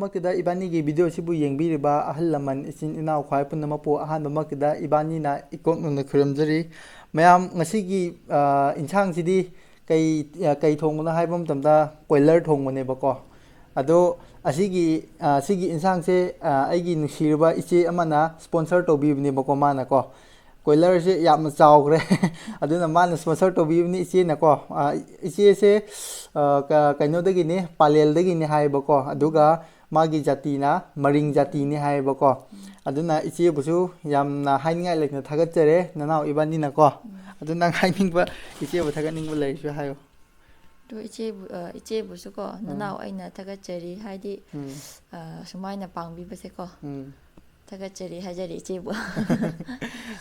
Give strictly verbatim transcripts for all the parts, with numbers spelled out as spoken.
ꯃꯛꯇꯗ ꯏꯕꯥꯅꯤꯒꯤ ꯚꯤꯗꯤꯑꯣꯁꯤꯕꯨ ꯌꯦꯡꯕꯤꯔꯤꯕ ꯑꯍꯜ ꯂꯃꯟ, ꯏꯆꯤꯟ ꯏꯅꯥꯎ ꯈ꯭ꯋꯥꯏ ꯄꯨꯝꯅꯃꯛꯄꯨ ꯑꯍꯥꯟꯕꯃꯛꯇꯗ ꯏꯕꯥꯅꯤꯅ ꯏꯀꯣꯛ ꯅꯧꯅ ꯈꯨꯔꯨꯝꯖꯔꯤ꯫ ꯃꯌꯥꯝ, ꯉꯁꯤꯒꯤ, ꯑ, ꯏꯟꯁꯥꯡꯁꯤꯗꯤ ꯀꯩ, ꯑ, ꯀꯩ ꯊꯣꯡꯕꯅꯣ ꯍꯥꯏꯕ ꯃꯇꯝꯗ ꯀꯣꯏꯂꯔ ꯊꯣꯡꯕꯅꯦꯕꯀꯣ꯫ ꯑꯗꯣ ꯑꯁꯤꯒꯤ, ꯑ, ꯁꯤꯒꯤ ꯏꯟꯁꯥꯡꯁꯦ, ꯑ, ꯑꯩꯒꯤ ꯅꯨꯡꯁꯤꯔꯕ ꯏꯆꯦ ꯑꯃꯅ ꯁ꯭ꯄꯣꯟꯁꯔ ꯇꯧꯕꯤꯕꯅꯦꯕꯀꯣ ꯃꯥꯅꯀꯣ꯫ ꯀꯣꯏꯂꯔꯁꯦ ꯌꯥꯝꯅ ꯆꯥꯎꯈ꯭ꯔꯦ꯫ ꯑꯗꯨꯅ ꯃꯥꯅ ꯁ꯭ꯄꯣꯟꯁꯔ ꯇꯧꯕꯤꯕꯅꯤ ꯏꯆꯦꯅꯀꯣ꯫ ꯑ, ꯏꯆꯦꯁꯦ, ꯑ, ꯀ-, ꯀꯩꯅꯣꯗꯒꯤꯅꯤ, ꯄꯥꯂꯦꯜꯗꯒꯤꯅꯤ ꯍꯥꯏꯌꯦꯕꯀꯣ꯫ ꯑꯗꯨꯒ ꯃꯥꯒꯤ ꯖꯥꯇꯤꯅ ꯃꯔꯤꯡ ꯖꯥꯇꯤꯅꯤ ꯍꯥꯏꯌꯦꯕꯀꯣ꯫ ꯑꯗꯨꯅ ꯏꯆꯦꯕꯨꯁꯨ ꯌꯥꯝꯅ ꯍꯥꯏꯅꯤꯡꯉꯥꯏ ꯂꯩꯇꯅ ꯊꯥꯒꯠꯆꯔꯦ, ꯅꯅꯥꯎ ꯏꯕꯥꯅꯤꯅꯀꯣ꯫ ꯑꯗꯨ ꯅꯪ ꯍꯥꯏꯅꯤꯡꯕ, ꯏꯆꯦꯕꯨ ꯊꯥꯒꯠꯅꯤꯡꯕ ꯂꯩꯔꯁꯨ ꯍꯥꯏꯌꯣ꯫ ꯑꯗꯨ ꯏꯆꯦꯕꯨ, ꯑ, ꯏꯆꯦꯕꯨꯁꯨꯀꯣ, ꯎꯝ꯫ ꯅꯅꯥꯎ ꯑꯩꯅ ꯊꯥꯒꯠꯆꯔꯤ, ꯍꯥꯏꯗꯤ, ꯎꯝ꯫ ꯑ, ꯁꯨꯃꯥꯏꯅ ꯄꯥꯡꯕꯤꯕꯁꯦꯀꯣ꯫ ꯎꯝ꯫ ꯊꯥꯒꯠꯆꯔꯤ ꯍꯥꯏꯖꯔꯤ ꯏꯆꯦꯕꯨ꯫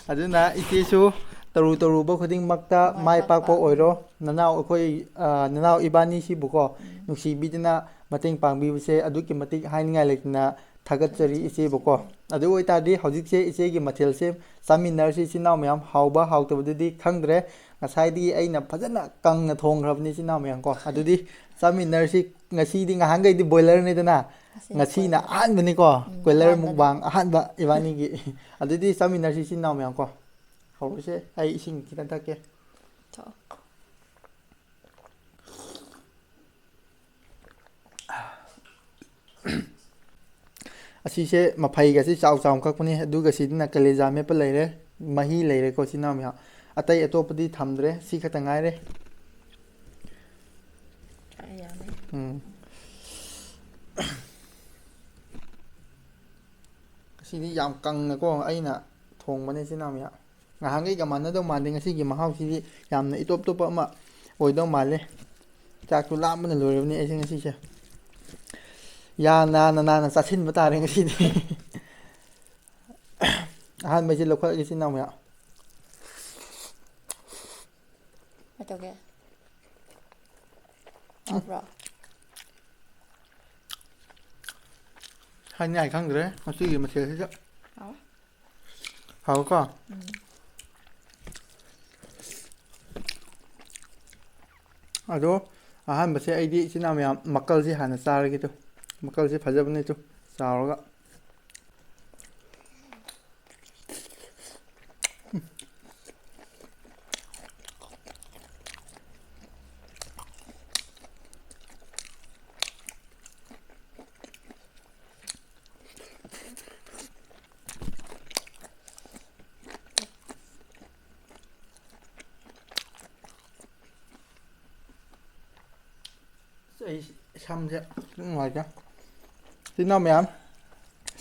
ꯑꯗꯨꯅ ꯏꯆꯦꯁꯨ ꯇꯧꯔꯨ ꯇꯧꯔꯨꯕ ꯈꯨꯗꯤꯡꯃꯛꯇ ꯃꯥꯏ ꯃꯥꯏ ꯄꯥꯛꯄ ꯄꯥꯛꯄ ꯑꯣꯏꯔꯣ꯫ ꯅꯅꯥꯎ ꯑꯩꯈꯣꯏ, ꯑ, ꯅꯅꯥꯎ ꯏꯕꯥꯅꯤꯁꯤꯕꯨꯀꯣ, ꯎꯝ꯫ ꯅꯨꯡꯁꯤꯕꯤꯗꯨꯅ ꯃꯇꯦꯡ ꯄꯥꯡꯕꯤꯕꯁꯦ ꯑꯗꯨꯛꯀꯤ ꯃꯇꯤꯛ ꯍꯥꯏꯅꯤꯡꯉꯥꯏ ꯂꯩꯇꯅ ꯊꯥꯒꯠꯆꯔꯤ ꯊꯥꯒꯠꯆꯔꯤ ꯏꯆꯦꯕꯨꯀꯣ꯫ ꯏꯆꯦꯕꯨ꯫ ꯑꯗꯨ ꯑꯣꯏꯇꯥꯔꯗꯤ ꯍꯧꯖꯤꯛꯁꯦ ꯏꯆꯦꯒꯤ ꯃꯊꯦꯜꯁꯦ ꯆꯥꯃꯤꯟꯅꯔꯁꯤ ꯏꯆꯤꯟ ꯏꯅꯥꯎ ꯃꯌꯥꯝ꯫ ꯍꯥꯎꯕ ꯍꯥꯎꯇꯕꯗꯨꯗꯤ ꯈꯪꯗ꯭ꯔꯦ꯫ ꯉꯁꯥꯏꯗꯒꯤ ꯑꯩꯅ ꯐꯖꯅ ꯀꯪꯅ ꯊꯣꯡꯈ꯭ꯔꯕꯅꯤ ꯏꯆꯤꯟ ꯏꯅꯥꯎ ꯃꯌꯥꯝꯀꯣ꯫ ꯑꯗꯨꯗꯤ ꯆꯥꯃꯤꯟꯅꯔꯁꯤ꯫ ꯉꯁꯤꯗꯤ ꯉꯍꯥꯟꯈꯩꯗꯤ ꯕꯣꯏꯂꯔꯅꯤꯗꯅ, ꯉꯁꯤꯅ ꯉꯁꯤꯅ ꯀꯣꯏꯂꯔ꯫ ꯑꯍꯥꯟꯕꯅꯤꯀꯣ, ꯎꯝ, ꯀꯣꯏꯂꯔ ꯑꯍꯥꯟꯕꯅꯦ꯫ ꯃꯨꯛꯕꯥꯡ ꯑꯍꯥꯟꯕ ꯏꯕꯥꯅꯤꯒꯤ꯫ ꯑꯗꯨꯗꯤ ꯆꯥꯃꯤꯟꯅꯔꯁꯤ ꯏꯆꯤꯟ ꯏꯅꯥꯎ ꯃꯌꯥꯝꯀꯣ꯫ ꯍꯧꯔꯁꯦ, ꯑꯩ ꯏꯁꯤꯡ ꯈꯤꯇꯪ ꯊꯛꯀꯦ꯫ ꯊꯛꯑꯣ꯫ ꯑꯁꯤꯁꯦ ꯃꯐꯩꯒꯁꯤ ꯆꯥꯎ ꯆꯥꯎꯅ ꯀꯛꯄꯅꯤ, ꯑꯗꯨꯒ ꯁꯤꯗꯅ ꯀꯂꯦꯖꯥ ꯃꯦꯠꯄ ꯂꯩꯔꯦ, ꯃꯍꯤ ꯂꯩꯔꯦꯀꯣ ꯏꯆꯤꯟ ꯏꯅꯥꯎ ꯃꯌꯥꯝ꯫ ꯑꯇꯩ ꯑꯇꯣꯞꯄꯗꯤ ꯊꯝꯗ꯭ꯔꯦ, ꯁꯤ ꯈꯛꯇ ꯉꯥꯏꯔꯦ꯫ ꯌꯥꯔꯦ, ꯌꯥꯔꯦ꯫ ꯎꯝ꯫ ꯉꯁꯤꯗꯤ ꯌꯥꯝ ꯀꯪꯅꯀꯣ ꯑꯩꯅ ꯊꯣꯡꯕꯅꯦ ꯏꯆꯤꯟ ꯏꯅꯥꯎ ꯃꯌꯥꯝ꯫ ꯉꯍꯥꯟꯈꯩꯒ ꯃꯥꯟꯅꯗꯧ ꯃꯥꯟꯗꯦ, ꯉꯁꯤꯒꯤ ꯃꯍꯥꯎꯁꯤꯗꯤ ꯌꯥꯝꯅ ꯏꯇꯣꯞ ꯇꯣꯞꯄ ꯑꯃ ꯑꯣꯏꯗꯧ ꯃꯥꯜꯂꯦ꯫ ꯆꯥꯛꯁꯨ ꯂꯥꯝꯕꯅ ꯂꯣꯏꯔꯕꯅꯤ ꯑꯩꯁꯦ ꯉꯁꯤꯁꯦ꯫ ꯌꯥ ꯅꯥꯅ ꯅꯥꯅ ꯆꯥꯁꯤꯟꯕ ꯇꯥꯔꯦ ꯉꯁꯤꯗꯤ꯫ ꯑꯍꯥꯟꯕꯩꯁꯦ ꯂꯧꯈꯠꯂꯒꯦ ꯏꯆꯤꯟ ꯏꯅꯥꯎ ꯃꯌꯥꯝ꯫ ꯀꯃꯥꯏ ꯇꯧꯒꯦ? ꯎꯝ꯫ ꯍꯥꯎꯕ꯭ꯔꯣ? ꯍꯥꯏꯅꯤꯡꯉꯥꯏ ꯈꯪꯗ꯭ꯔꯦ ꯉꯁꯤꯒꯤ ꯃꯊꯦꯜꯁꯤꯗ꯫ ꯍꯥꯎ꯫ ꯍꯥꯎꯀꯣ? ꯎꯝ꯫ ꯑꯗꯣ ꯑꯍꯥꯟꯕꯁꯦ ꯑꯩꯗꯤ ꯏꯆꯤꯟ ꯏꯅꯥꯎ ꯃꯌꯥꯝ ꯃꯀꯜꯁꯦ ꯍꯥꯟꯅ ꯆꯥꯔꯒꯦ ꯇꯨ꯫ ꯃꯀꯜꯁꯦ ꯐꯖꯕꯅꯦ ꯇꯨ, ꯆꯥꯎꯔꯒ꯫ ꯑꯩ ꯁꯝꯁꯦ ꯅꯨꯡꯉꯥꯏꯇꯦ꯫ ꯏꯆꯤꯟ ꯏꯅꯥꯎ ꯃꯌꯥꯝ,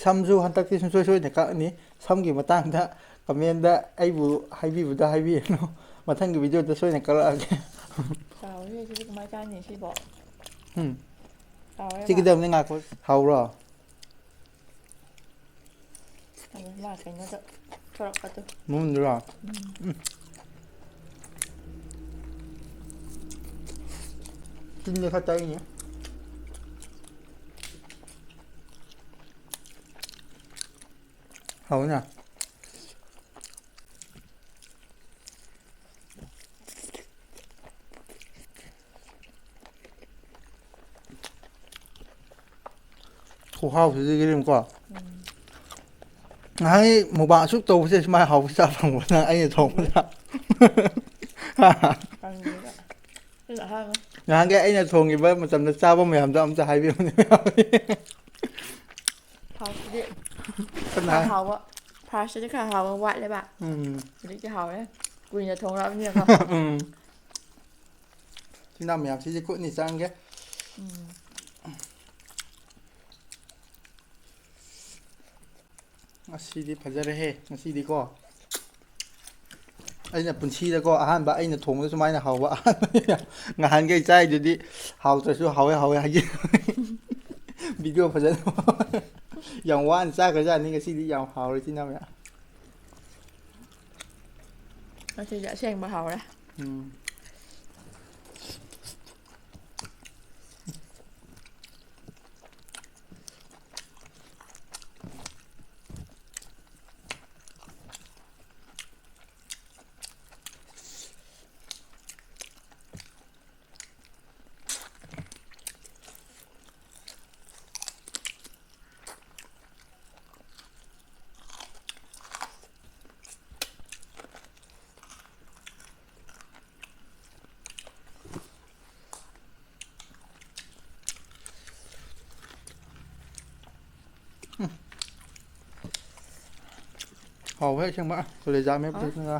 ꯁꯝꯁꯨ ꯍꯟꯗꯛꯇꯤ ꯁꯨꯡꯁꯣꯏ ꯁꯣꯏꯗꯅ ꯀꯛꯑꯅꯤ꯫ ꯁꯝꯒꯤ ꯃꯇꯥꯡꯗ comment ꯑꯩꯕꯨ ꯍꯥꯏꯕꯤꯕꯗ ꯍꯥꯏꯕꯤꯔꯅꯨ꯫ ꯃꯊꯪꯒꯤ video ꯗ ꯁꯣꯏꯗꯅ ꯀꯛꯂꯛꯑꯒꯦ꯫ ꯆꯥꯎꯔꯦ ꯁꯤꯗꯤ, ꯀꯃꯥꯏ ꯆꯥꯅꯤ ꯁꯤꯕꯣ? ꯎꯝ꯫ ꯆꯥꯎꯔꯦꯕ꯫ ꯆꯤꯛꯀꯗꯕꯅꯤ, ꯉꯥꯏꯈꯣ꯫ ꯍꯥꯎꯕ꯭ꯔꯣ? ꯑꯗꯨ ꯃꯥ ꯀꯩꯅꯣꯗ ꯊꯣꯔꯛꯄꯗꯣ꯫ ꯃꯅꯨꯡꯗꯨꯔꯣ? ꯎꯝ꯫ ꯎꯝ꯫ ꯆꯤꯟꯗ ꯈꯔ ꯆꯥꯏꯅꯦ꯫ ꯍꯥꯎꯅ꯫ ꯈꯨꯍꯥꯎꯁꯤꯗꯤ ꯀꯔꯤꯝꯀꯣ꯫ ꯎꯝ꯫ ꯉꯍꯥꯟꯒꯤ mukbang ꯑꯁꯨꯛ ꯇꯧꯕꯁꯦ ꯁꯨꯃꯥꯏꯅ ꯍꯥꯎꯕ ꯆꯥ ꯐꯪꯕꯅ ꯑꯩꯅ ꯊꯣꯡꯕꯗ꯫ ꯈꯪꯗꯦꯗ꯫ ꯑꯩꯅ ꯑꯍꯥꯟꯕ꯫ ꯉꯍꯥꯟꯒꯤ ꯑꯩꯅ ꯊꯣꯡꯉꯤꯕ ꯃꯇꯝꯗ ꯆꯥꯕ ꯃꯌꯥꯝꯗꯣ ꯑꯝꯇ ꯍꯥꯏꯕꯤꯌꯨꯅꯦ꯫ ꯐꯥꯔꯁꯇꯗꯤ ꯀꯅꯥ? ꯈꯔ ꯍꯥꯎꯕ, ꯐꯥꯔꯁꯇꯗꯤ ꯈꯔ ꯍꯥꯎꯕ ꯋꯥꯠꯂꯦꯕ꯫ ꯎꯝ꯫ ꯍꯧꯖꯤꯛꯇꯤ ꯍꯥꯎꯔꯦ꯫ ꯀꯨꯏꯅ ꯊꯣꯡꯉꯛꯑꯕꯅꯤꯅꯀꯣ꯫ ꯎꯝ꯫ ꯏꯆꯤꯟ ꯏꯅꯥꯎ ꯃꯌꯥꯝ, ꯁꯤꯁꯦ ꯈꯨꯠꯅꯤ ꯆꯪꯒꯦ꯫ ꯎꯝ꯫ ꯉꯁꯤꯗꯤ ꯐꯖꯔꯦꯍꯦ, ꯉꯁꯤꯗꯤꯀꯣ꯫ ꯑꯩꯅ ꯄꯨꯟꯁꯤꯗꯀꯣ ꯑꯍꯥꯟꯕ ꯑꯩꯅ ꯊꯣꯡꯕꯗ ꯁꯨꯃꯥꯏꯅ ꯍꯥꯎꯕ ꯑꯍꯥꯟꯕꯅꯤꯅ꯫ ꯉꯍꯥꯟꯈꯩ ꯆꯥꯏꯗꯨꯗꯤ ꯍꯥꯎꯇ꯭ꯔꯁꯨ ꯍꯥꯎꯋꯦ ꯍꯥꯎꯋꯦ ꯍꯥꯏꯒꯦ꯫ Video ꯐꯖꯅ ꯌꯥꯝ ꯋꯥꯅ ꯆꯥꯈ꯭ꯔꯖꯥꯠꯅꯤ, ꯉꯁꯤꯗꯤ ꯌꯥꯝ ꯍꯥꯎꯔꯦ ꯏꯆꯤꯟ ꯏꯅꯥꯎ ꯃꯌꯥꯝ꯫ ꯉꯁꯤꯗꯤ ꯑꯁꯦꯡꯕ ꯍꯥꯎꯔꯦ꯫ ꯎꯝ꯫ ꯍꯥꯎꯋꯦ ꯑꯁꯦꯡꯕ꯫ ꯀꯣꯂꯦꯖꯥ ꯃꯦꯠꯄꯗꯨꯅ꯫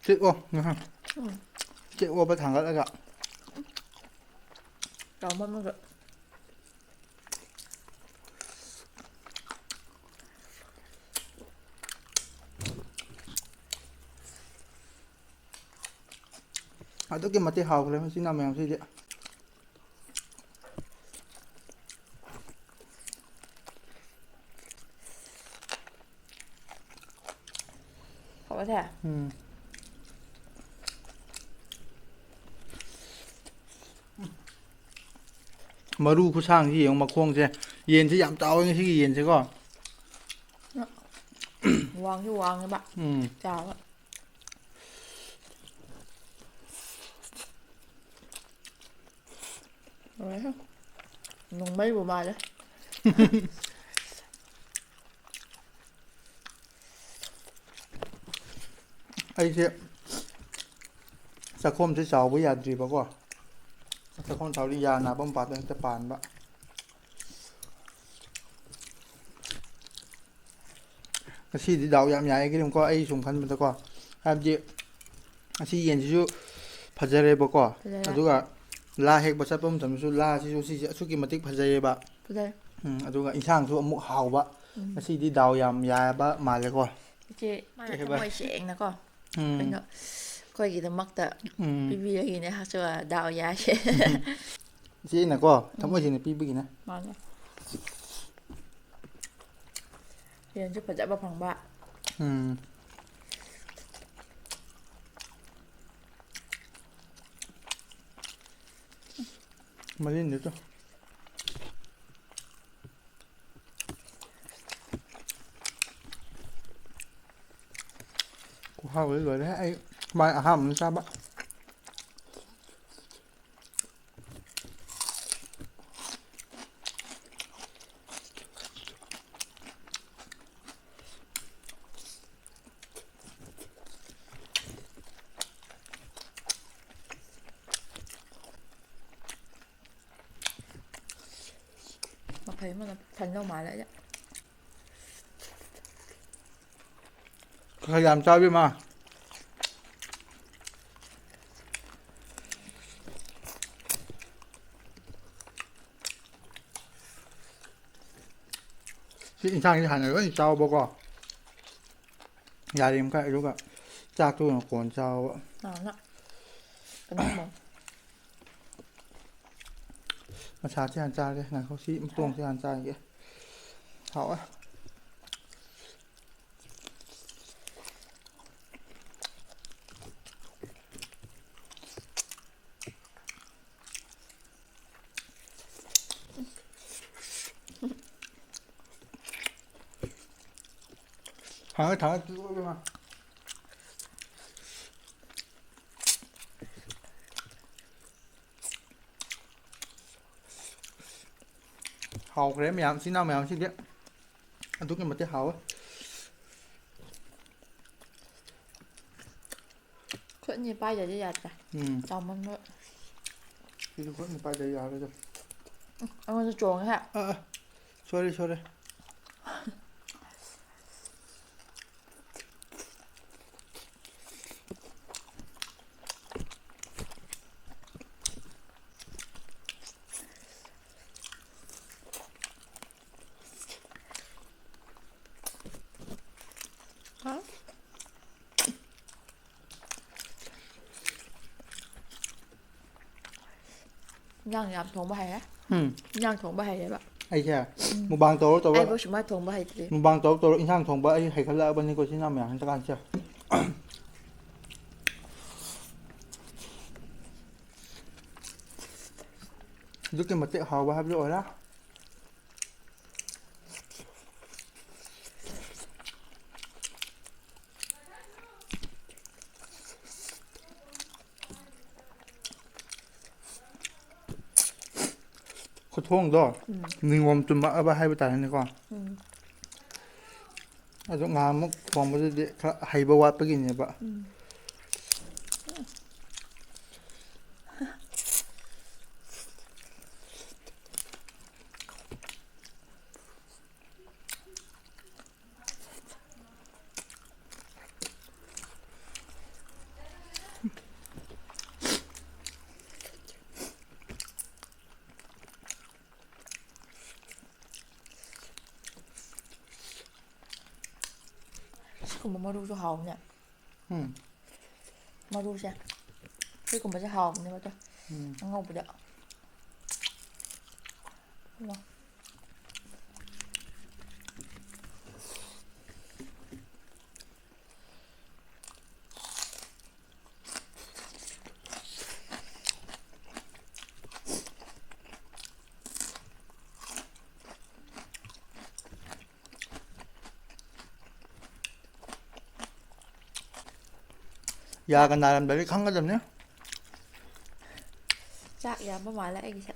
ꯆꯤꯛꯑꯣ ꯉꯥꯏꯍꯥꯛ꯫ ꯎꯝ꯫ ꯆꯤꯛꯑꯣꯕ ꯊꯥꯡꯒꯠꯂꯒ꯫ ꯆꯥꯎꯃꯟꯕꯒꯤ꯫ ꯑꯗꯨꯛꯀꯤ ꯃꯇꯤꯛ ꯍꯥꯎꯈ꯭ꯔꯦ ꯃꯆꯤꯟ ꯃꯅꯥꯎ ꯃꯌꯥꯝꯁꯤꯗꯤ꯫ ꯍꯥꯎꯕꯁꯦ? ꯎꯝ꯫ ꯃꯔꯨ ꯈꯨꯁꯥꯡꯁꯤ ꯌꯦꯡꯉꯨ, ꯃꯈꯣꯡꯁꯦ꯫ ꯌꯦꯟꯁꯦ ꯌꯥꯝ ꯆꯥꯎꯋꯦ ꯉꯁꯤꯒꯤ ꯌꯦꯟꯁꯦꯀꯣ꯫ ꯋꯥꯡꯁꯨ ꯋꯥꯡꯉꯦꯕ꯫ ꯎꯝ꯫ ꯆꯥꯎꯕ꯫ ꯂꯣꯏꯔꯦꯍꯦ꯫ ꯅꯣꯡꯃꯩꯕꯨ ꯃꯥꯜꯂꯦ꯫ ꯑꯩꯁꯦ ꯆꯥꯛꯈꯣꯝꯁꯦ ꯆꯥꯎꯕ ꯌꯥꯗ꯭ꯔꯤꯕꯀꯣ꯫ ꯆꯥꯛꯈꯣꯝ ꯆꯥꯎꯔꯗꯤ ꯌꯥ ꯅꯥꯕ ꯃꯄꯥꯗꯣ ꯍꯦꯛꯇ ꯄꯥꯟꯕ꯫ ꯉꯁꯤꯗꯤ ꯗꯥꯎ ꯌꯥꯝ ꯌꯥꯏ ꯀꯔꯤꯒꯨꯝꯕꯀꯣ, ꯑꯩ ꯁꯨꯝ ꯈꯟꯕꯗꯀꯣ꯫ ꯍꯥꯏꯕꯗꯤ ꯉꯁꯤ ꯌꯦꯟꯁꯤꯁꯨ ꯐꯖꯔꯦꯕꯀꯣ꯫ ꯐꯖꯔꯦ꯫ ꯑꯗꯨꯒ ꯂꯥ ꯍꯦꯛꯄ ꯆꯠꯄ ꯃꯇꯝꯗꯁꯨ ꯂꯥꯁꯤꯁꯨ ꯁꯤꯁꯦ ꯑꯁꯨꯛꯀꯤ ꯃꯇꯤꯛ ꯐꯖꯩꯌꯦꯕ꯫ ꯐꯖꯩ꯫ ꯎꯝ, ꯑꯗꯨꯒ ꯏꯟꯁꯥꯡꯁꯨ ꯑꯃꯨꯛ ꯍꯥꯎꯕ꯫ ꯎꯝ꯫ ꯉꯁꯤꯗꯤ ꯗꯥꯎ ꯌꯥꯝ ꯌꯥꯕ ꯃꯥꯜꯂꯦꯀꯣ꯫ ꯏꯆꯦ ꯃꯥꯅ ꯀꯩ ꯍꯥꯏꯕ? ꯊꯃꯣꯏ ꯁꯦꯡꯅꯀꯣ꯫ ꯎꯝ꯫ ꯀꯩꯅꯣ, ꯑꯩꯈꯣꯏꯒꯤꯗꯃꯛꯇ ꯎꯝ꯫ ꯄꯤꯕꯤꯔꯒꯤꯅꯦ ꯍꯥꯆꯨ ꯗꯥꯎ ꯌꯥꯁꯦ꯫ ꯏꯆꯦꯅꯀꯣ, ꯎꯝ꯫ ꯊꯃꯣꯏ ꯁꯦꯡꯅ ꯄꯤꯕꯒꯤꯅꯦ꯫ ꯃꯥꯅꯦ꯫ ꯌꯦꯟꯁꯨ ꯐꯖꯕ ꯐꯪꯕ꯫ ꯎꯝ꯫ ꯃꯔꯤꯟꯗꯨ ꯇꯨ꯫ ꯈꯨꯍꯥꯎꯗꯤ ꯂꯣꯏꯔꯦ꯫ ꯑꯩ ꯃꯥꯏ ꯑꯍꯥꯟꯕꯅ ꯆꯥꯕ꯫ ꯃꯐꯩ ꯑꯃꯅ ꯐꯟꯗꯧ ꯃꯥꯜꯂꯦ ꯑꯩꯗꯤ꯫ ꯈꯔ ꯌꯥꯝ ꯆꯥꯎ ꯏꯕꯦꯝꯃ꯫ ꯁꯤ ꯏꯟꯁꯥꯡꯁꯤ ꯍꯥꯟꯅ ꯂꯣꯏ ꯆꯥꯎꯕꯀꯣ꯫ ꯌꯥꯔꯤꯃꯈꯩ ꯑꯗꯨꯒ ꯆꯥꯛꯇꯨꯅ ꯀꯣꯟ ꯆꯥꯎꯕ꯫ ꯅꯥꯎꯅ ꯀꯩꯅꯣꯝꯃ꯫ ꯃꯁꯥꯁꯤ ꯍꯥꯟꯅ ꯆꯥꯒꯦ꯫ ꯉꯥꯏꯈꯣ ꯁꯤ ꯃꯇꯣꯡꯁꯤ ꯍꯥꯟꯅ ꯆꯥꯒꯦ꯫ ꯍꯥꯎꯋꯦ꯫ ꯊꯥꯡꯒꯠ ꯊꯥꯡꯒꯠ ꯄꯤꯔꯛꯑꯣ ꯏꯕꯦꯝꯃ꯫ ꯍꯥꯎꯈ꯭ꯔꯦ ꯃꯌꯥꯝ, ꯏꯆꯤꯟ ꯏꯅꯥꯎ ꯃꯌꯥꯝꯁꯤꯗꯤ꯫ ꯑꯗꯨꯛꯀꯤ ꯃꯇꯤꯛ ꯍꯥꯎꯋꯦ꯫ ꯈꯨꯠꯅꯤ ꯄꯥꯏꯗꯗꯤ ꯌꯥꯗ꯭ꯔꯦ꯫ ꯎꯝ꯫ ꯆꯥꯎꯃꯟꯕ꯫ ꯁꯤꯁꯨ ꯈꯨꯠꯅꯤ ꯄꯥꯏꯗꯗꯤ ꯌꯥꯔꯣꯏꯗ꯫ ꯎꯝ, ꯑꯩꯉꯣꯟꯗ ꯆꯣꯡꯉꯦꯍꯦ꯫ ꯑꯥ, ꯑꯥ꯫ ꯁꯣꯔꯤ, ꯁꯣꯔꯤ꯫ ꯍꯥ? ꯏꯟꯖꯥꯡ ꯌꯥꯝ ꯊꯣꯡꯕ ꯍꯩꯔꯦ꯫ ꯎꯝ꯫ ꯏꯟꯖꯥꯡ ꯊꯣꯡꯕ ꯍꯩꯔꯦꯕ꯫ ꯑꯩꯁꯦ ꯎꯝ꯫ ꯃꯨꯛꯕꯥꯡ ꯇꯧꯔ ꯇꯧꯔ ꯑꯩꯕꯨ ꯁꯨꯃꯥꯏꯅ ꯊꯣꯡꯕ ꯍꯩꯇ꯭ꯔꯤ꯫ ꯃꯨꯛꯕꯥꯡ ꯇꯧꯔ ꯇꯧꯔ ꯏꯟꯁꯥꯡ ꯊꯣꯡꯕ ꯑꯩ ꯍꯩꯒꯠꯂꯛꯑꯕꯅꯤꯀꯣ, ꯏꯆꯤꯟ ꯏꯅꯥꯎ ꯃꯌꯥꯝ ꯍꯟꯗꯛꯀꯥꯟꯁꯦ꯫ ꯑꯗꯨꯛꯀꯤ ꯃꯇꯤꯛ ꯍꯥꯎꯕ ꯍꯥꯏꯕꯗꯨ ꯑꯣꯏꯔꯦ꯫ ꯈꯨꯊꯣꯡꯗꯣ ꯎꯝ꯫ ꯅꯤꯌꯣꯝ ꯆꯨꯝꯃꯛꯑꯕ ꯍꯥꯏꯕ ꯇꯥꯔꯦꯅꯦꯀꯣ꯫ ꯎꯝ꯫ ꯑꯗꯣ ꯉꯍꯥꯟꯃꯨꯛ ꯊꯣꯡꯕꯗꯨꯗꯤ ꯈꯔ ꯍꯩꯕ ꯋꯥꯠꯄꯒꯤꯅꯦꯕ꯫ ꯎꯝ꯫ ꯁꯤꯒꯨꯝꯕ ꯃꯔꯨꯁꯨ ꯍꯥꯎꯕꯅꯦ꯫ ꯎꯝ꯫ ꯃꯔꯨꯁꯦ꯫ ꯁꯤꯒꯨꯝꯕꯁꯦ ꯍꯥꯎꯕꯅꯦꯕ ꯑꯗꯣ꯫ ꯎꯝ꯫ ꯑꯉꯧꯕꯗ꯫ ꯌꯥꯒ ꯅꯥꯔꯝꯗ꯭ꯔꯗꯤ ꯈꯪꯒꯗꯕꯅꯦ꯫ ꯆꯥꯛ ꯌꯥꯝꯕ ꯃꯥꯜꯂꯦ ꯑꯩꯒꯤꯁꯦ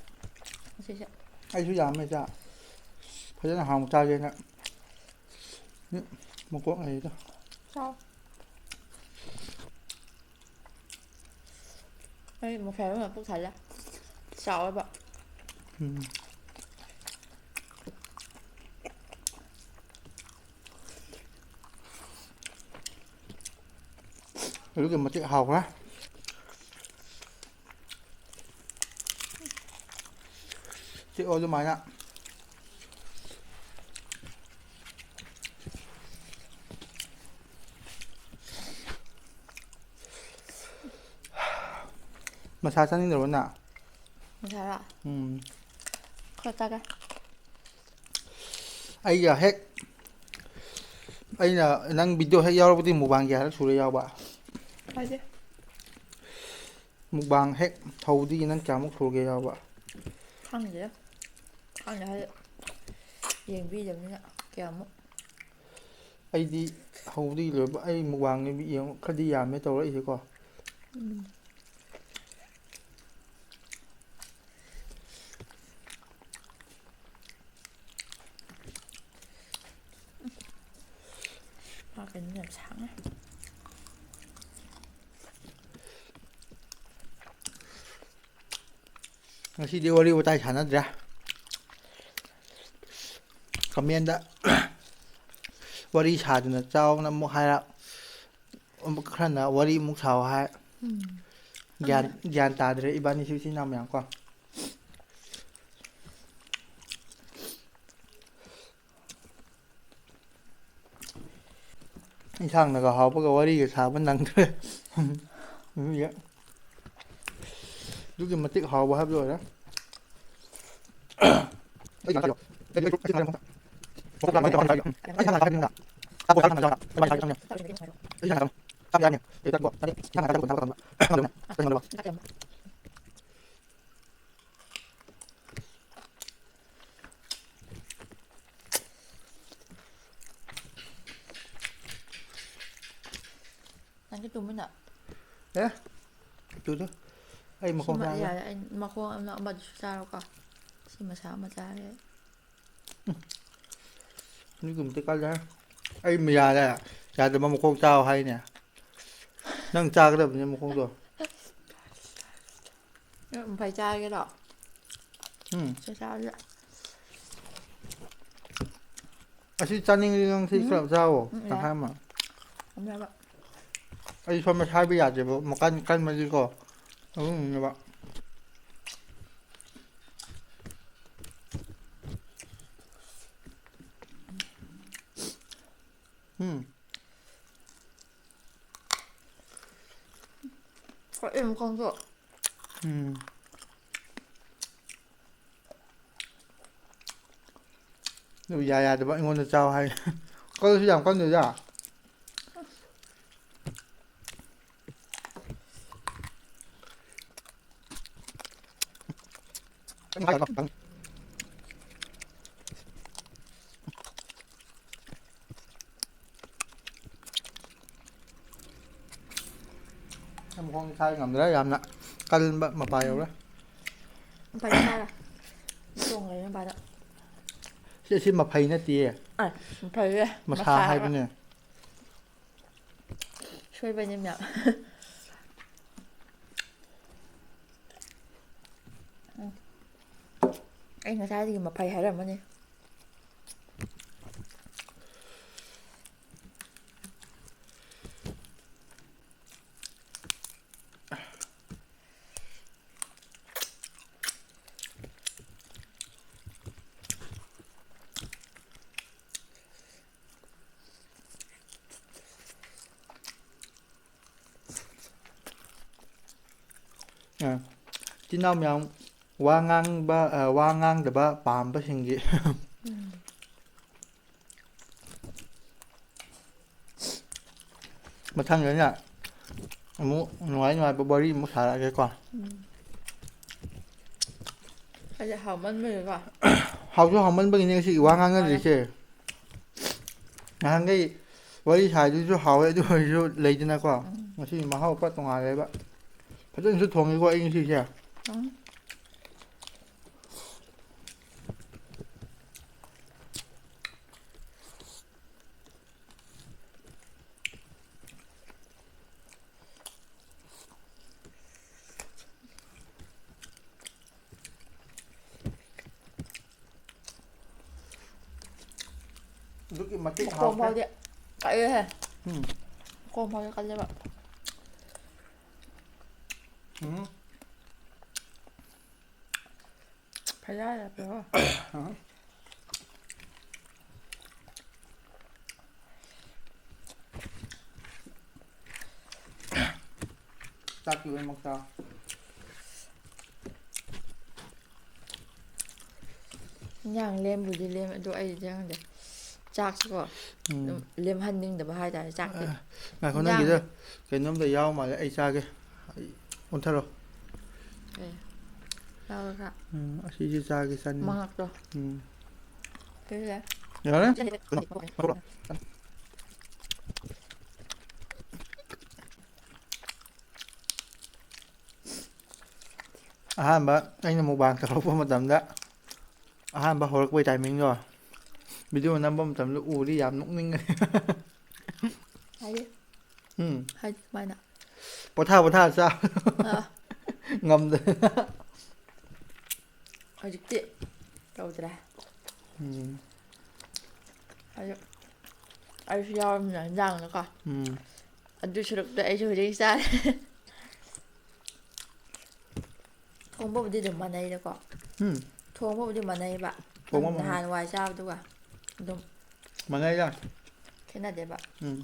ꯉꯁꯤꯁꯦ꯫ ꯑꯩꯁꯨ ꯌꯥꯝꯃꯦ ꯆꯥꯛ꯫ ꯐꯖꯅ ꯍꯥꯎꯅ ꯆꯥꯒꯦꯅ꯫ ꯎꯝ, ꯃꯀꯣꯛ ꯂꯩꯗ꯫ ꯆꯥꯎ꯫ ꯑꯩ ꯃꯐꯦꯟ ꯑꯃ ꯄꯨꯛ ꯊꯜꯂꯦ꯫ ꯆꯥꯎꯋꯦꯕ꯫ ꯎꯝ꯫ ꯑꯗꯨꯛꯀꯤ ꯃꯇꯤꯛ ꯍꯥꯎꯈ꯭ꯔꯦ꯫ ꯆꯤꯛꯑꯣ ꯑꯗꯨꯃꯥꯏꯅ꯫ ꯃꯁꯥ ꯆꯥꯅꯤꯡꯗ꯭ꯔꯕꯣ ꯅꯪ? ꯃꯁꯥꯔꯣ? ꯎꯝ꯫ ꯈꯔ ꯆꯥꯒꯦ꯫ ꯑꯩꯒ ꯍꯦꯛ, ꯑꯩꯅ ꯅꯪ video ꯍꯦꯛ ꯌꯥꯎꯔꯛꯄꯗꯒꯤ mukbang ꯀꯌꯥꯔꯛ ꯁꯨꯔꯦ ꯌꯥꯎꯕ? ꯍꯥꯏꯗꯤ? Mukbang ꯍꯦꯛ ꯍꯧꯕꯗꯒꯤ ꯅꯪ ꯀꯌꯥꯃꯨꯛ ꯁꯨꯔꯒꯦ ꯌꯥꯎꯕ? ꯈꯪꯗꯦꯗ꯫ ꯈꯪꯗꯦ ꯍꯥꯏꯗꯤ, ꯌꯦꯡꯕꯤꯗꯕꯅꯤꯅ ꯀꯌꯥꯃꯨꯛ꯫ ꯑꯩꯗꯤ ꯍꯧꯕꯗꯒꯤ ꯂꯣꯏꯕ ꯑꯩ mukbang ꯌꯦꯡ-, ꯈꯔꯗꯤ ꯌꯥꯝꯃꯦ ꯇꯧꯔꯛꯏꯁꯦꯀꯣ꯫ ꯎꯝ꯫ ꯌꯥꯝ ꯁꯥꯡꯉꯦ꯫ ꯉꯁꯤꯗꯤ ꯋꯥꯔꯤ ꯋꯥꯇꯥꯏ ꯁꯥꯟꯅꯗ꯭ꯔꯦ꯫ ꯀꯃꯦꯟꯗ ꯋꯥꯔꯤ ꯁꯥꯗꯅ ꯆꯥꯎꯅ ꯑꯃꯨꯛ ꯍꯥꯏꯔꯛ, ꯑꯃꯨꯛ ꯈꯔꯅ ꯋꯥꯔꯤ ꯑꯃꯨꯛ ꯁꯥꯎ ꯍꯥꯏ꯫ ꯎꯝ꯫ ꯒ꯭ꯌꯥꯟ, ꯒ꯭ꯌꯥꯟ ꯇꯥꯗ꯭ꯔꯦ ꯏꯕꯥꯅꯤꯁꯨ ꯏꯆꯤꯟ ꯏꯅꯥꯎ ꯃꯌꯥꯝ ꯀꯣ꯫ ꯏꯟꯁꯥꯡꯅꯒ ꯍꯥꯎꯕꯒ ꯋꯥꯔꯤꯒ ꯁꯥꯕ ꯅꯪꯗ꯭ꯔꯦ꯫ ꯑꯗꯨꯒꯤ ꯃꯇꯤꯛ ꯍꯥꯎꯕ ꯍꯥꯏꯕꯗꯨ ꯑꯣꯏꯔꯦ꯫ ꯅꯪꯁꯨ ꯇꯨꯝꯃꯤꯟꯅ꯫ ꯑꯦ? ꯇꯨꯗꯦ꯫ ꯑꯩ ꯃꯈꯣꯡ ꯁꯤꯃ ꯆꯥꯒꯦ꯫ ꯌꯥꯔꯦ, ꯑꯩ ꯃꯈꯣꯡ ꯑꯃ, ꯑꯃꯗꯨꯁꯨ ꯆꯥꯔꯣꯀꯣ꯫ ꯁꯤ ꯃꯁꯥ ꯑꯃ ꯆꯥꯔꯦ꯫ ꯎꯝ꯫ ꯃꯤꯒꯨꯝꯕꯗꯤ ꯀꯜꯂꯦ꯫ ꯑꯩ ꯌꯥꯔꯦ꯫ ꯌꯥꯗꯕ ꯃꯈꯣꯡ ꯆꯥꯎ ꯍꯥꯏꯅꯦ꯫ ꯅꯪ ꯆꯥꯒꯗꯕꯅꯤ ꯃꯈꯣꯡꯗꯣ꯫ ꯎꯝ, ꯐꯩ ꯆꯥꯔꯒꯦꯔꯣ? ꯎꯝ꯫ ꯆꯥꯛ ꯆꯥꯔꯁꯦ꯫ ꯑꯁꯤ ꯆꯥꯅꯤꯡꯉꯗꯤ ꯅꯪ ꯁꯤ ꯎꯝ꯫ ꯈꯔ ꯆꯥꯎꯋꯣ, ꯎꯝ, ꯌꯥꯏ꯫ ꯇꯪꯈꯥꯏ ꯑꯃ꯫ ꯌꯥꯝ ꯌꯥꯕ꯫ ꯑꯩ ꯁꯣꯝꯗ ꯁꯥꯏꯕ ꯌꯥꯗꯦꯕ, ꯃꯀꯟ ꯀꯟꯕꯒꯤꯀꯣ꯫ ꯑꯗꯨꯅꯅꯦꯕ꯫ ꯎꯝ꯫ ꯀꯛꯑꯦ ꯃꯈꯣꯡꯁꯨ꯫ ꯎꯝ꯫ ꯑꯗꯨ ꯌꯥ ꯌꯥꯗꯕ ꯑꯩꯉꯣꯟꯗ ꯆꯥꯎ ꯍꯥꯏ꯫ ꯀꯜꯂꯁꯨ ꯌꯥꯝ ꯀꯟꯗꯦꯗ꯫ ꯃꯈꯣꯡ ꯁꯥꯏ ꯉꯝꯗ꯭ꯔꯦ, ꯌꯥꯝꯅ ꯀꯟꯕ ꯃꯄꯥ ꯎꯝ꯫ ꯌꯧꯔꯦ꯫ ꯐꯩ ꯆꯥꯔꯦ꯫ ꯇꯣꯡ ꯂꯩꯔꯦ ꯃꯄꯥꯗ꯫ ꯁꯤ, ꯁꯤ ꯃꯐꯩ ꯅꯠꯇꯤꯌꯦ꯫ ꯑ, ꯐꯩꯌꯦ꯫ ꯃꯁꯥ ꯃꯁꯥ ꯍꯥꯏꯕ꯫ ꯍꯥꯏꯕꯅꯦ꯫ ꯀꯩꯕꯅꯤ ꯃꯌꯥꯝ꯫ ꯎꯝ꯫ ꯑꯩ ꯉꯁꯥꯏꯗꯒꯤ ꯃꯐꯩ ꯍꯥꯏꯔꯝꯃꯅꯤ꯫ ꯑ, ꯏꯆꯤꯟ ꯏꯅꯥꯎ ꯃꯌꯥꯝ ꯋꯥ ꯉꯥꯡꯕ, ꯑ, ꯋꯥ ꯉꯥꯡꯗꯕ ꯄꯥꯝꯕꯁꯤꯡꯒꯤ꯫ ꯎꯝ꯫ ꯃꯊꯪꯗꯅ ꯑꯃꯨꯛ ꯅꯨꯡꯉꯥꯏ ꯅꯨꯡꯉꯥꯏꯕ ꯋꯥꯔꯤ ꯑꯃꯨꯛ ꯁꯥꯔꯛꯑꯒꯦꯀꯣ꯫ ꯎꯝ꯫ ꯑꯩꯁꯦ ꯍꯥꯎꯃꯟꯕꯒꯤꯀꯣ꯫ ꯍꯥꯎꯁꯨ ꯍꯥꯎꯃꯟꯕꯒꯤꯅꯦ ꯉꯁꯤꯒꯤ ꯋꯥ ꯎꯝ, ꯉꯥꯡꯅꯗ꯭ꯔꯤꯁꯦ꯫ ꯅꯍꯥꯟꯈꯩ ꯋꯥꯔꯤ ꯁꯥꯏꯗꯨꯁꯨ ꯍꯥꯎꯋꯦ, ꯑꯗꯨ ꯑꯣꯏꯔꯁꯨ ꯂꯩꯗꯅꯀꯣ꯫ ꯎꯝ꯫ ꯉꯁꯤꯒꯤ ꯃꯍꯥꯎ ꯈꯔ ꯇꯣꯉꯥꯜꯂꯦꯕ꯫ ꯐꯖꯅꯁꯨ ꯊꯣꯡꯉꯤꯀꯣ ꯑꯩ ꯉꯁꯤꯁꯦ꯫ ꯎꯝ꯫ ꯑꯗꯨꯛꯀꯤ ꯃꯇꯤꯛ ꯃꯈꯣꯡ ꯍꯥꯎꯈ꯭ꯔꯦ꯫ ꯐꯥꯎꯗꯤ ꯀꯜꯂꯦꯍꯦ꯫ ꯎꯝ꯫ ꯃꯈꯣꯡ ꯐꯥꯎꯗꯤ ꯀꯜꯂꯦꯕ꯫ ꯎꯝ꯫ ꯐꯖꯔꯦ ꯄꯦꯕꯣ꯫ ꯑ꯫ ꯆꯥꯛꯀꯤ ꯑꯣꯏꯅꯃꯛꯇ꯫ ꯏꯟꯖꯥꯡ ꯂꯦꯝꯕꯨꯗꯤ ꯂꯦꯝꯃꯦ, ꯑꯗꯣ ꯑꯩꯗꯤ ꯈꯪꯗꯦ꯫ ꯆꯥꯛꯁꯤꯀꯣ, ꯎꯝ꯫ ꯑꯗꯨꯝ ꯂꯦꯝꯍꯟꯅꯤꯡꯗꯕ ꯍꯥꯏꯇꯥꯔꯦ, ꯆꯥꯛꯇꯤ꯫ ꯑ, ꯉꯥꯏꯈꯣ, ꯏꯟꯖꯥꯡ ꯅꯪꯒꯤꯗ ꯀꯩꯅꯣꯝꯇ ꯌꯥꯎ ꯃꯥꯜꯂꯦ, ꯑꯩ ꯆꯥꯒꯦ꯫ ꯑꯩ ꯑꯣꯟꯊꯔꯣ꯫ ꯑꯦ, ꯆꯥꯔꯣ, ꯆꯥ꯫ ꯎꯝ, ꯑꯁꯤꯁꯨ ꯆꯥꯒꯦ, ꯆꯥꯅꯤꯡꯉꯤ꯫ ꯃꯉꯛꯇꯣ꯫ ꯎꯝ꯫ ꯁꯤꯁꯨ ꯌꯥꯏ꯫ ꯌꯥꯔꯦ꯫ ꯑꯍꯥꯟꯕ ꯑꯩꯅ mukbang ꯇꯧꯔꯛꯄ ꯃꯇꯝꯗ, ꯑꯍꯥꯟꯕ ꯍꯧꯔꯛꯄꯩ timingꯗꯣ, video ꯅꯝꯕ ꯃꯇꯝꯗ ꯎꯔꯗꯤ ꯌꯥꯝ ꯅꯣꯛꯅꯤꯡꯒꯅꯤ꯫ ꯍꯥꯏꯗꯤ? ꯎꯝ꯫ ꯍꯥꯏꯗꯤ ꯀꯃꯥꯏꯅ? ꯄꯣꯊꯥ ꯄꯣꯊꯥ ꯆꯥ꯫ ꯑꯥ꯫ ꯉꯝꯗꯅ꯫ ꯍꯧꯖꯤꯛꯇꯤ ꯇꯧꯗ꯭ꯔꯦ꯫ ꯎꯝ꯫ ꯑꯗꯨ ꯑꯩꯁꯨ ꯌꯥꯎꯔꯕꯅꯤꯅ ꯏꯟꯖꯥꯡꯗꯣꯀꯣ꯫ ꯎꯝ꯫ ꯑꯗꯨ ꯁꯔꯨꯛꯇ ꯑꯩꯁꯨ ꯍꯧꯖꯤꯛ ꯆꯥꯔꯦ꯫ ꯊꯣꯡꯕꯕꯨꯗꯤ ꯑꯗꯨꯝ ꯃꯥꯟꯅꯩꯗꯀꯣ꯫ ꯎꯝ꯫ ꯊꯣꯡꯕꯕꯨꯗꯤ ꯃꯥꯟꯅꯩꯕ꯫ ꯊꯣꯡꯕ ꯃꯥꯟꯅꯩ꯫ ꯅꯍꯥꯟꯋꯥꯏ ꯆꯥꯕꯗꯨꯒ ꯑꯗꯨꯝ ꯃꯥꯟꯅꯩꯗ꯫ ꯈꯦꯠꯅꯗꯦꯕ꯫ ꯎꯝ꯫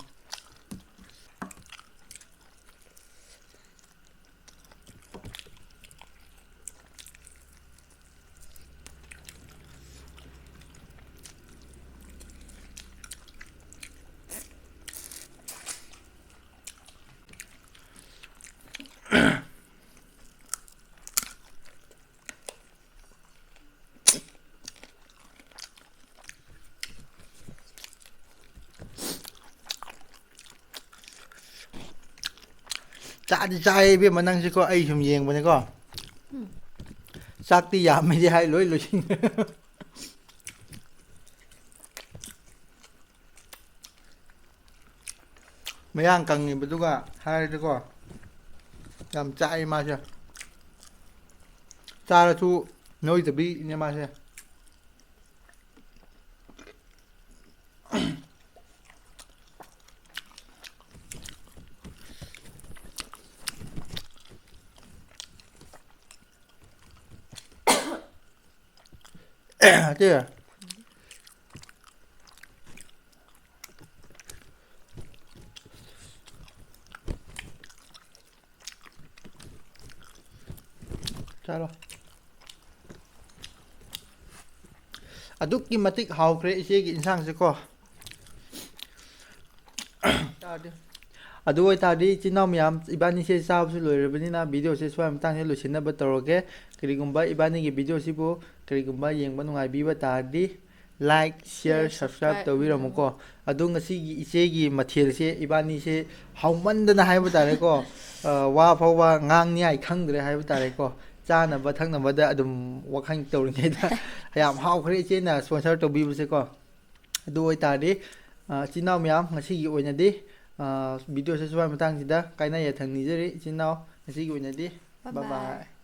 ꯆꯥꯗꯤ ꯆꯥꯏꯌꯦ ꯏꯕꯦꯝꯃ ꯅꯪꯁꯤꯀꯣ, ꯑꯩ ꯁꯨꯝ ꯌꯦꯡꯕꯅꯤꯀꯣ꯫ ꯎꯝ꯫ ꯆꯥꯛꯇꯤ ꯌꯥꯝꯃꯦꯗꯤ ꯍꯥꯏ, ꯂꯣꯏ ꯂꯣꯏꯁꯤꯟꯈ꯭ꯔꯦ꯫ ꯃꯌꯥꯡ ꯀꯪꯉꯤꯕꯗꯨꯒ ꯍꯥꯏꯔꯗꯤꯀꯣ, ꯌꯥꯝ ꯆꯥꯛꯑꯦ ꯃꯥꯁꯦ꯫ ꯆꯥꯔꯁꯨ ꯅꯣꯏꯗꯕꯤꯅꯦ ꯃꯥꯁꯦ꯫ ꯑꯇꯩ꯫ ꯆꯥꯔꯣ꯫ ꯑꯗꯨꯛꯀꯤ ꯃꯇꯤꯛ ꯍꯥꯎꯈ꯭ꯔꯦ ꯏꯆꯦꯒꯤ ꯏꯟꯁꯥꯡꯁꯦꯀꯣ꯫ ꯇꯥꯔꯗꯤ꯫ ꯑꯗꯨ ꯑꯣꯏꯇꯥꯔꯗꯤ ꯏꯆꯤꯟ ꯏꯅꯥꯎ ꯃꯌꯥꯝ, ꯏꯕꯥꯅꯤꯁꯦ ꯆꯥꯕꯁꯨ ꯂꯣꯏꯔꯕꯅꯤꯅ video ꯁꯦ ꯁ꯭ꯋꯥꯏ ꯃꯇꯥꯡꯁꯤꯗ ꯂꯣꯏꯁꯤꯟꯅꯕ ꯇꯧꯔꯒꯦ꯫ ꯀꯔꯤꯒꯨꯝꯕ ꯏꯕꯥꯅꯤꯒꯤ video ꯁꯤꯕꯨ ꯀꯔꯤꯒꯨꯝꯕ ꯌꯦꯡꯕ ꯅꯨꯡꯉꯥꯏꯕꯤꯕ ꯇꯥꯔꯗꯤ, like, share, subscribe, subscribe, ꯎꯝ, ꯇꯧꯕꯤꯔꯝꯃꯨꯀꯣ꯫ ꯑꯗꯣ ꯉꯁꯤꯒꯤ ꯏꯆꯦꯒꯤ ꯃꯊꯦꯜꯁꯦ ꯏꯕꯥꯅꯤꯁꯦ ꯍꯥꯎꯃꯟꯗꯅ ꯍꯥꯏꯕ ꯇꯥꯔꯦꯀꯣ, ꯑ, ꯋꯥ ꯐꯥꯎꯕ ꯉꯥꯡꯅꯤꯉꯥꯏ ꯈꯪꯗ꯭ꯔꯦ ꯍꯥꯏꯕ ꯇꯥꯔꯦꯀꯣ꯫ ꯆꯥꯅꯕ ꯊꯛꯅꯕꯗ ꯑꯗꯨꯝ ꯋꯥꯈꯜ ꯇꯧꯔꯤꯉꯩꯗ ꯌꯥꯝ ꯍꯥꯎꯈ꯭ꯔꯦ ꯏꯆꯦꯅ sponsor ꯇꯧꯕꯤꯕꯁꯦꯀꯣ꯫ ꯑꯗꯨ ꯑꯣꯏꯇꯥꯔꯗꯤ, ꯑ, ꯏꯆꯤꯟ ꯏꯅꯥꯎ ꯃꯌꯥꯝ, ꯉꯁꯤꯒꯤ ꯑꯣꯏꯅꯗꯤ, ꯚꯤꯗꯤꯑꯣꯁꯦ ꯁ꯭ꯋꯥꯏ ꯃꯇꯥꯡꯁꯤꯗ ꯀꯥꯏꯅ ꯌꯥꯊꯪ ꯅꯤꯖꯔꯤ ꯏꯆꯤꯟ ꯏꯅꯥꯎ꯫ ꯉꯁꯤꯒꯤ ꯑꯣꯏꯅꯗꯤ Bye bye bye. bye.